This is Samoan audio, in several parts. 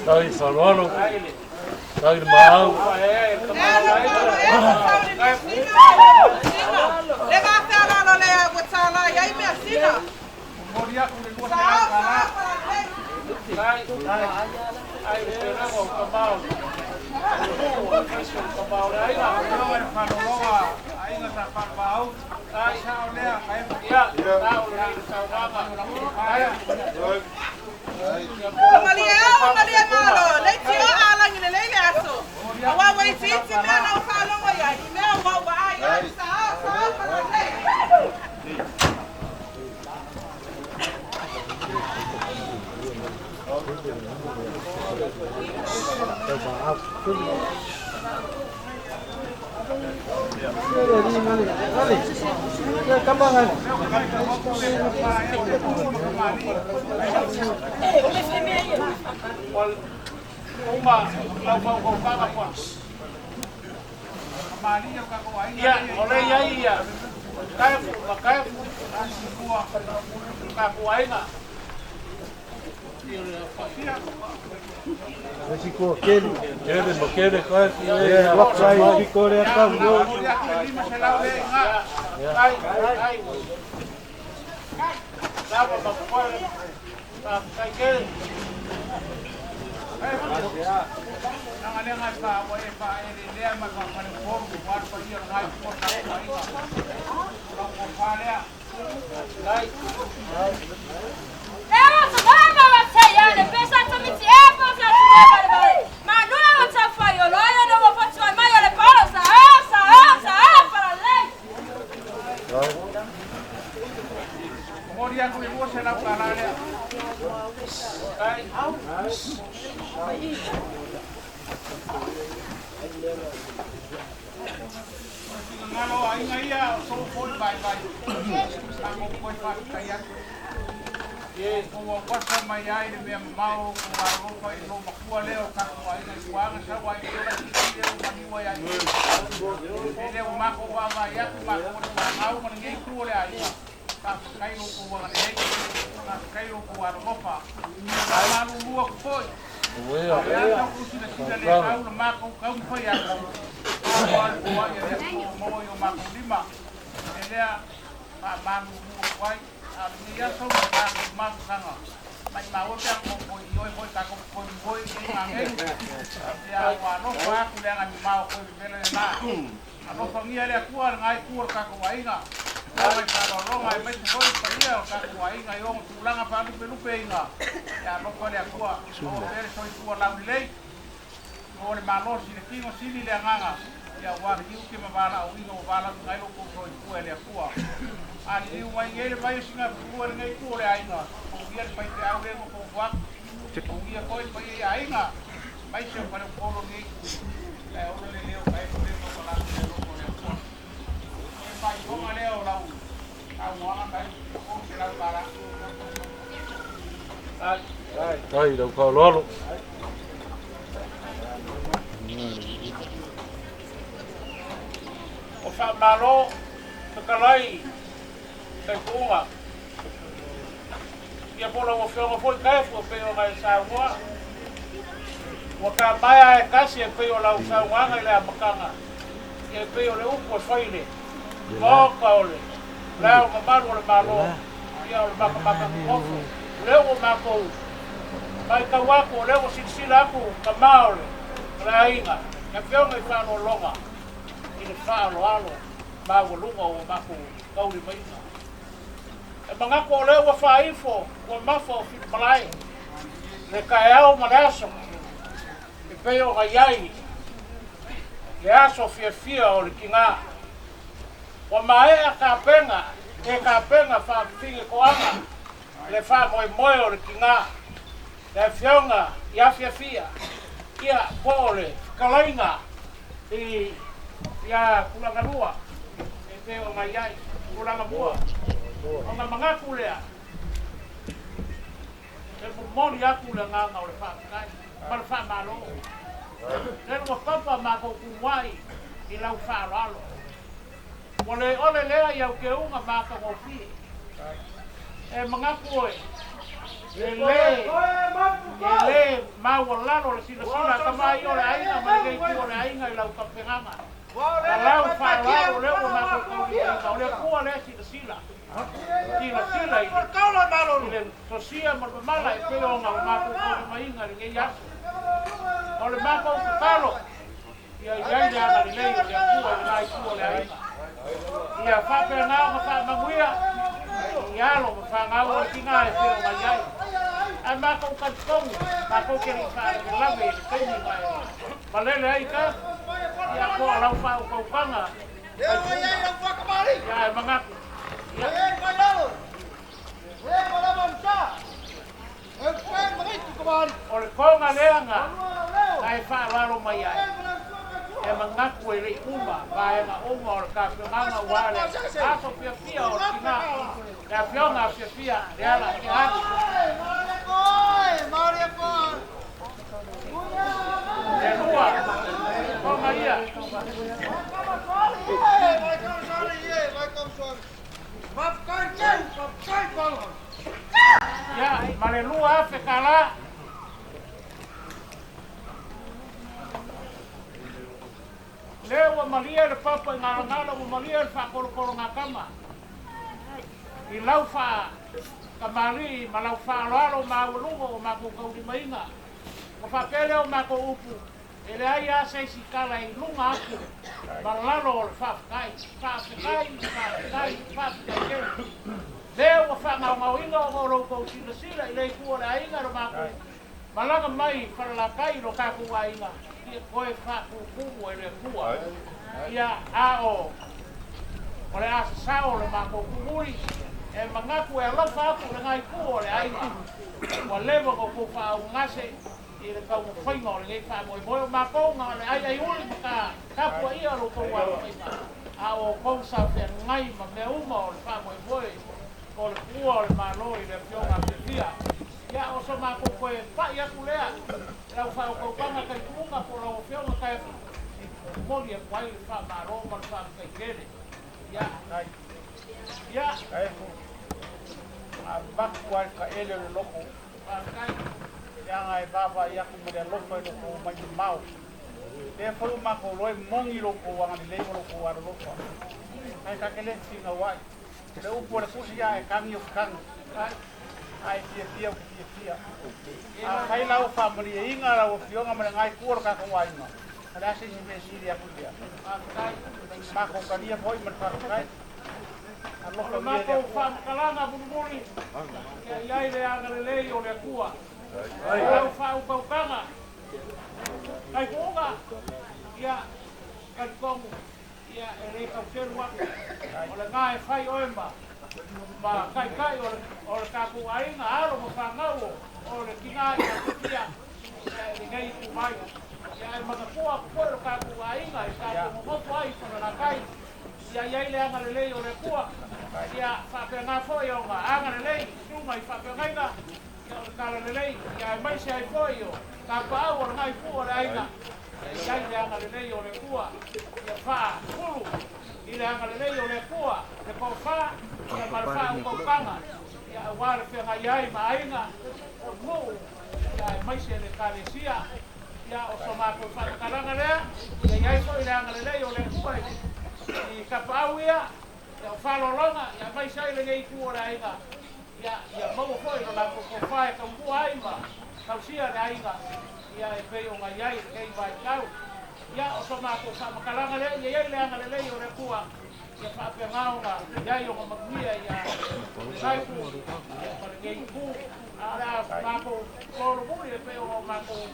Tai faaaloalo, tai le maau. Kele ma kele kai fi e Waka i piko rea tau. Tai lau faaaloalo. O faamalo fetalai taituuga ia po lau afioga foi kaefu e pei ona e saunoa ua tamaea e tasi e pei o lau saunoaga i le amataga ia e pei o le upu e fai le maota o le le ao mamalu o le Malo ia o le matamata nonofo o lea ua matou matau atu o lea ua silasila atu tama o le aiga le afioga i faaaloaloga i le faaaloalo maualuga o matou taulimaina. E manatu o lea ua faaifo ua mafa o Filimalae le taeao ma le aso e pei ona i ai le aso fiafia o le tigā. Ua maea tapena e tapena faafafine toaga le faamoemoe o le tigā, le afioga ia Fiafia, ia po o le fetalaiga i ia Tulagalua e pei ona i ai Tulagamua. Ona manatu lea, e momoli atu le agaga o le faafetai ma le faamalo. Lea ua papa matou tumuai i lau faaaloalo. Ua le ole lea i au keuga matagofie. E manatu oe, e le maualalo le silasila a tamaai o le aiga ma lenei itu o le aiga i lau tapenaga. Ma lau faaaloalo lea ua matou taulimaina. O le Atua lea silasila, silasila i le sosia ma le mamala e pei ona o matou taulimaina i lenei aso. O le matou tatalo, Ia i ai le agalelei o le Atua i lena itu o le aiga. Ia faapena ona faamanuia i alo ma fanau o le tina e pei ona i ai. Ae matou talitonu, matou te le i faalavelave i le taimi na e malele ai ka, ia po o lau faautautaga faipuna. Ia ae manatu, ia. O le toga lea na e faaaloalo mai ai, e manatu e le i uma vaega uma o le tapenaga aua le aso fiafia o le tina, le afioga a Fiafia Leala Keahi. E lua toga ia. Ia, ma le $2,000. Lea ua malie le papa i Galagala, ua malie le faakolokologatama i lau faa-tamalii ma lau faaaloalo maualuga o matou taulimaina. Ua faapea lea o matou upu, e leai lava se isi tala i luga atu ma lalo o le faafetai, faafetai, faafetai, faafetai tele. Lea ua faagaogaoina ona o lo outou silasila i le itu o le aiga lo matou malaga mai i Falelatai i lo tatou aiga, ia toe faatutumu e le Atua. Ia, a o o le a sasao le matou tumuli, e manatu e alofa atu i lena itu o le aiga, ua leva ona outou faaugase i le taumafaiga o lenei faamoemoe. O matou na o le aiaiuli ma ka tapuaia lo outou alofaiga, a o outou sa feagai ma mea uma o le faamoemoe o le tuua o le Malo i le afioga a Fiafia. Ia, o so matou toe pai atu lea i lau faautautaga taituuga po o lau afioga Taefu, e momoli atu ai le faamalo ma le faafetai tele. Ia, ia. Taefu, avatu ai le taele o le loto. Faafetai. Leaga e vaavaai atu ma le alofa i lo outou omai mamao. Lea foi ua matou iloa e moni lo outou agalelei ma lo outou alolofa. Ae ta te le finau ai. O le upu a le Tusi, a e tagi ou te tagi, a e fiafia ou te fiafia. Afai la ua faamalieina lau Afioga ma le itu o le tatou aiga, o le a se isi mea e sili atu i lea? Faafetai. Matou talia foi ma le faafetai. O Alofa le ia le matou Atua. faamatalaga mulimuli, ia i ai le agalelei o le Atua. Lau faautautaga, taituuga, ia talitonu, ia e le tauselu atu. O lena e fai oe ma taitai o le tatou aiga, alo ma fanau o le tina i Fiafia, ia e lenei itumai. Ia e manatua atu foi lo tatou aiga i tatou nonofo ai i Falelatai. Ia i ai le agalelei o le Atua. Ia faapena foi ona agalelei susuga i faafeagaiga, ia o le talalelei, ia aemaise ai foi o tapaau o lena itu o le aiga. Ia i ai le agalelei o le Atua. Ia faafulu i le agalelei o le Atua le tofa, ia ma le faautautaga, ia aua le feagai ai ma aiga o nuu, ia aemaise le Ekalesia. Ia o so matou faamatalaga lea, ia i ai foi le agalelei o le Atua i tapaau ia, ia o faaaloaloga, ia aemaise ai lenei itu o le aiga, ia ia maua foi lo latou tofa e tautua ai ma tausia le aiga, ia e pei ona i ai lenei vaitau. Ia o so matou faamatalaga lea, ia i ai le agalelei o le Atua. Ia faapena ona i ai ona manuia ia lena itu ma lenei itu. A o le a matou solomuli e pei ona matou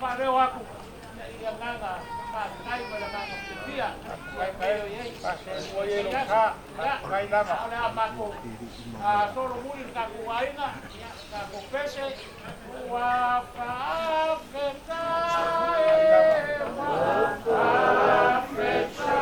faaleo atu i le agaga faafetai ma le agaga fiafia e pei o i ai lenei aso. Ia, a o le a matou solomuli i le tatou aiga, ia, tatou pese, ua faafetai e, ua faafetai.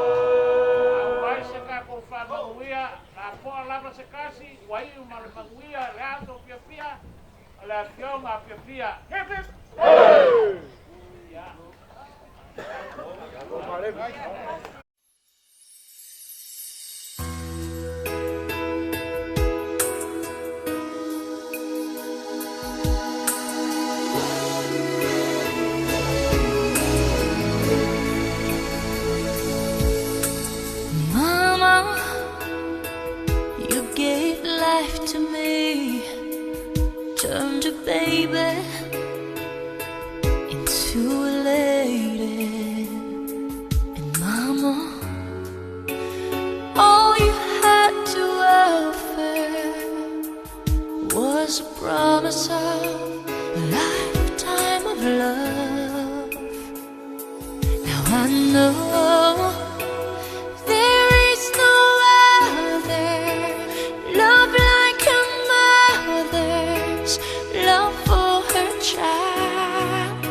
Auai se tatou faamanuia, lapoa lava se tasi, ua iu ma le manuia le aso fiafia o le afioga fiafia. Hip hip! Ia. Mama, you gave life to me, turned a baby into a lady. And Mama, all you had to offer was a promise of a lifetime of love. Now I know there is no other love like a mother's love for her child.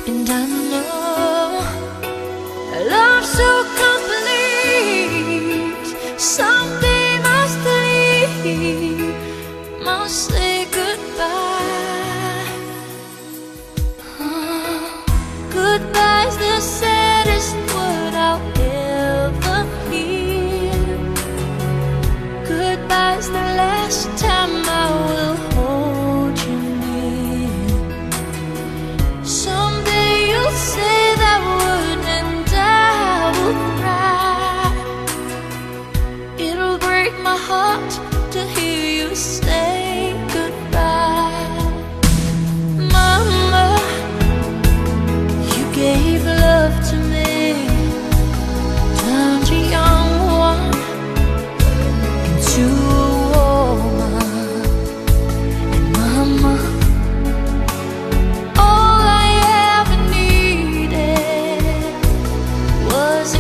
And I know a love so complete, someday must leave, must say goodbye. Goodbye's the saddest word I'll ever hear. Goodbye's the last time I will hold you near. Someday you'll say that word and I will cry. It'll break my heart to hear you say goodbye. Mama, you gave love to me, turned a young one into a woman. And Mama, all I ever needed was a